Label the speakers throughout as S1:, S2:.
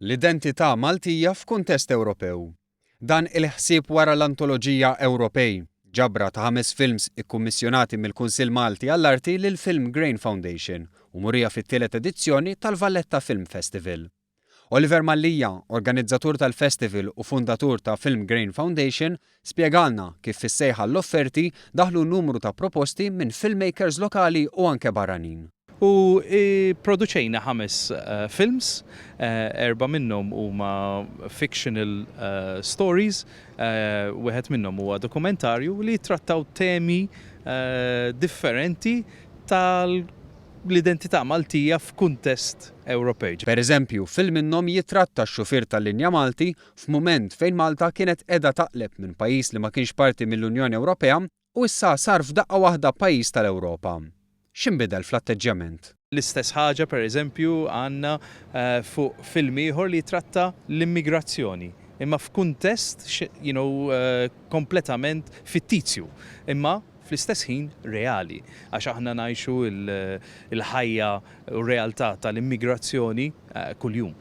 S1: L-identità Maltija f'kuntest Ewropew. Dan il-ħsieb wara l-antoloġija Ewropej, ġabra ta' ħames films ikkummissjonati mill-Kunsill Malti għall-Arti lill-Film Grain Foundation u murija fit-tielet edizzjoni tal-Valletta Film Festival. Oliver Mallia, organizzatur tal-festival u fundatur ta' Film Grain Foundation, spjegalna kif fis-sejħa għall-offerti daħlu numru ta' proposti minn filmmakers lokali u anke barranin.
S2: U pproduċejna ħames films, erbgħa minnhom huma fictional stories, wieħed minnhom huwa dokumentarju li jittrattaw temi differenti tal-identità Maltija f'kuntest Ewropej.
S1: Per eżempju, film minnhom jittratta x-xufier tal-linja Malti f'mument fejn Malta kienet qiegħda taqleb minn pajjiż li ma kienx parti mill-Unjoni Ewropea U issa sar f'daqqa waħda pajjiż tal-Ewropa. X'inbidel fl-atteġġjament?
S2: L-istess ħaġa, per eżempju, għandna fuq film ieħor li jittratta l-immigrazzjoni, imma f'kuntest you know, kompletament fittizju, imma fl-istess ħin reali, għax aħna ngħixu l-ħajja u r-realtà tal-immigrazzjoni kuljum.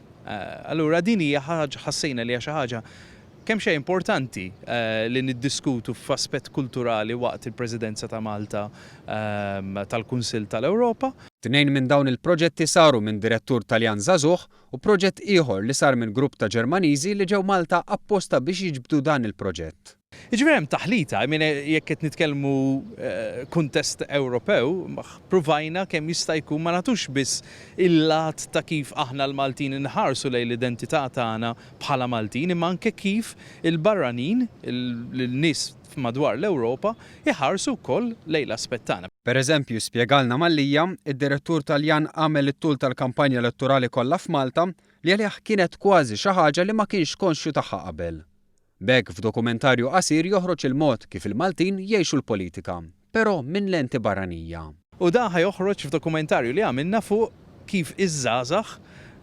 S2: Allura din hija ħaġa ħassejna li hija xi ħaġa Kemxejn importanti li niddiskutu f'aspett kulturali waqt il-Presidenza ta' Malta tal-Kunsill tal-Ewropa.
S1: Tnejn minn dawn il-proġetti saru minn direttur Taljan żagħżugħ u proġett ieħor li sar minn grupp ta' Ġermaniżi li ġew Malta apposta biex jiġbdu dan il-proġett.
S2: Jiġifieri hemm taħlita, I mean jekk qed nitkellmu kuntest Ewropew, pruvajna kemm jista' jkun ma nagħtux biss il-lat ta' kif aħna l-Maltin inħarsu lejn l-identità tagħna bħala Maltin imma anke kif il-barranin, il-nies madwar l-Ewropa jħarsu wkoll lejn l-aspett tagħna.
S1: Per eżempju, spjegalna Mallia, id-direttur Taljan għamel it-tul tal-kampanja elettorali kollha f'Malta li għalih kienet kważi xi ħaġa li ma kienx konxju tagħha qabel. B'hekk f'dokumentarju qasir joħroġ il-mod kif il-Maltin jgħixu l-politika, però minn lenti barranija.
S2: U dan ħa joħroġ f'dokumentarju li għamilna fuq kif iż-żgħażagħ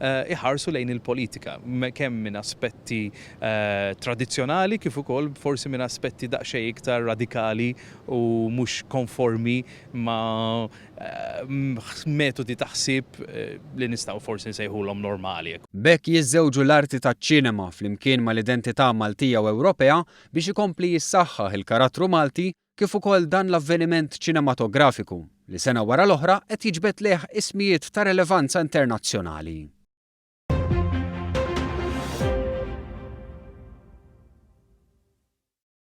S2: iħarsu lejn il-politika, kemm minn aspetti tradizzjonali kif ukoll forsi minn aspetti daqsxejn iktar radikali u mhux konformi ma' metodi ta' ħsieb li nistgħu forsi nsejħulhom normali.
S1: B'hekk jiżżewġu l-arti taċ-ċinema flimkien mal-identità Maltija u Ewropea biex ikompli jissaħħaħ il-karattru Malti kif ukoll dan l-avveniment ċinematografiku li sena wara l-oħra qed jiġbed lejh ismijiet ta' relevanza internazzjonali.